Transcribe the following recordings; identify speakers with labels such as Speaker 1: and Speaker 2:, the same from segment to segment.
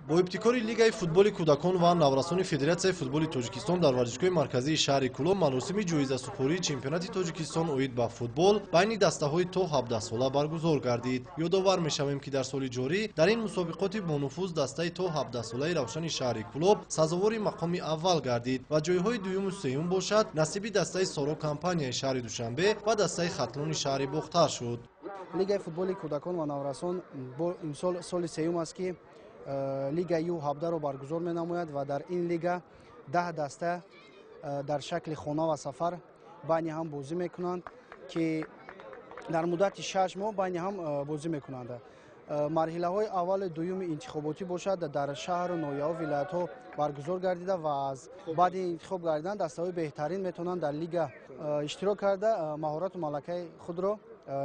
Speaker 1: Бо ибтикори Лигаи футболи кӯдакон ва наврасони Федератсияи футболи Тоҷикистон дар варзишгоҳи марказии шаҳри Кӯлоб маросими ҷоизасупории чемпионати Тоҷикистон оид ба футбол байни дастаҳои то 17 сола баргузор гардид. Ёдовар мешавем, ки дар соли ҷорӣ дар ин мусобиқоти бонуфуз дастаи то 17 солаи Равшани шаҳри Кӯлоб сазовори мақоми аввал гардид ва ҷойҳои дуюму сеюм бошад насиби дастаи Соро компанияи шаҳри Душанбе ва дастаи Хатлони шаҳри Бохтар шуд.
Speaker 2: Лигаи футболи кӯдакон ва наврасон имсол соли сеюм аст, ки лига Ю17-ро баргузор менамояд ва дар ин лига 10 даста дар шакли хона ва сафар байни ҳам бозӣ мекунанд, ки дар муддати 6 моҳ байни ҳам бозӣ мекунанд. Марҳилаҳои аввали дуюми интихоботӣ бошад дар шаҳру ноҳияҳо, вилоятҳо баргузор гардида ва аз баъди интихоб гардан дастаҳои беҳтарин метавонанд дар лига иштирок карда маҳорату малакаи худро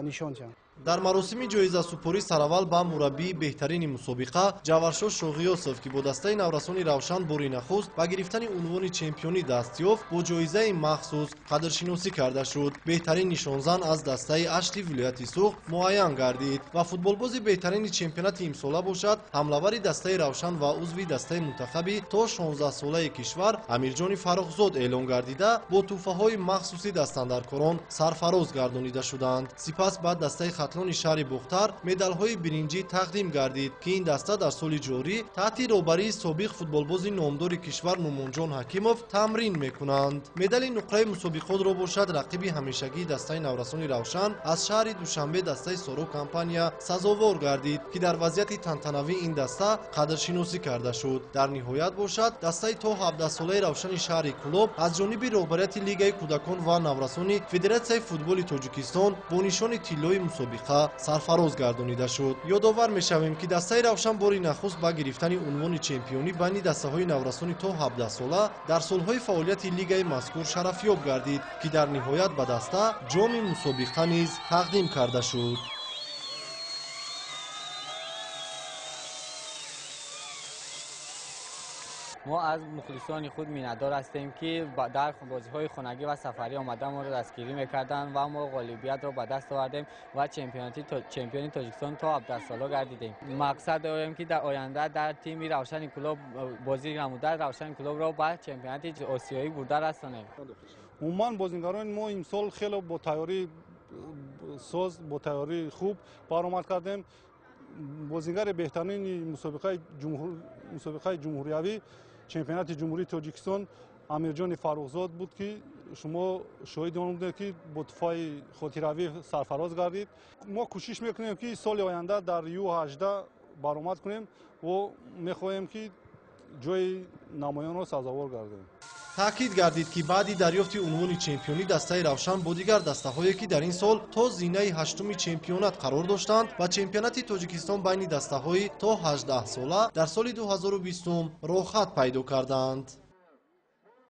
Speaker 2: нишон диҳанд.
Speaker 1: Дар маросими ҷоизасупорӣ сараввал ба мураббии беҳтарини мусобиқа Ҷаваршо Шоғиёсов, ки бо дастаи наврасони Равшан бори нахуст ба гирифтани унвони чемпионӣ даст ёфт, бо ҷоизаи махсус қадршиносӣ карда шуд. Беҳтарин нишонзан аз дастаи Ашти вилояти Суғд муайян гардид ва футболбози беҳтарини чемпионати имсола бошад ҳамлавари дастаи Равшан ва узви дастаи мунтахаби то 16 солаи кишвар Амирҷони Фаррухзод эълон гардида, бо тӯҳфаҳои махсуси дастандаркорон сарфароз гардонида шуданд. Сипас ба дастаи Хатлони шаҳри Бохтар медалҳои биринҷӣ тақдим гардид, ки ин даста дар соли ҷорӣ таҳти роҳбарии собиқ футболбози номдори кишвар Нумонҷон Ҳакимов тамрин мекунанд. Медали нуқраи мусобиқотро бошад рақиби ҳамешагии дастаи наврасони Равшан аз шаҳри Душанбе дастаи Соро компания сазовор гардид, ки дар вазъияти тантанавӣ ин даста қадршиносӣ карда шуд. Дар ниҳоят бошад дастаи то 17 солаи Равшани шаҳри Кӯлоб аз ҷониби роҳбарияти Лигаи кӯдакон ва наврасони Федератсияи футболи Тоҷикистон бо нишони тиллои мусобиқа сарфароз гардонида шуд. Ёдовар мешавем, ки дастаи Равшан бори нахуст ба гирифтани унвони чемпионӣ байни дастаҳои наврасони то 17 сола дар солҳои фаъолияти лигаи мазкур шарафёб гардид, ки дар ниҳоят ба даста ҷоми мусобиқа низ тақдим карда шуд.
Speaker 3: Мо аз мухлисони худ миннатдор ҳастем, ки дар бозиҳои хонагӣ ва сафарӣ омада моро дастгирӣ мекарданд ва мо ғолибиятро ба даст овардем ва чемпиони Тоҷикистон то 17 сола гардидем. Мақсад дорем, ки дар оянда дар тими Равшани Кӯлоб бозӣ намуда Равшани Кӯлобро ба чемпионати осиёӣ бурда расонем.
Speaker 4: Умуман бозингарони мо имсол хеле бо тайёрии соз, бо тайёрии хуб баромад кардем. Бозингари беҳтарини мусобиқаи ҷумҳуриявӣ чемпионати Ҷумҳурии Тоҷикистон Амирҷони Фаррухзод буд, ки шумо шоҳиди он будед, ки бо туфаи хотиравӣ сарфароз гардид. Мо кӯшиш мекунем, ки соли оянда дар Ю18 баромад кунем ва мехоҳем, ки ҷои намоёнро сазовор гардем.
Speaker 1: Таъкид гардид, ки баъди дарёфти унвони чемпионӣ дастаи Равшан бо дигар дастаҳое, ки дар ин сол то зинаи ҳаштуми чемпионат қарор доштанд, ба чемпионати Тоҷикистон байни дастаҳои то 18 сола дар соли 2020 роҳхат пайдо карданд.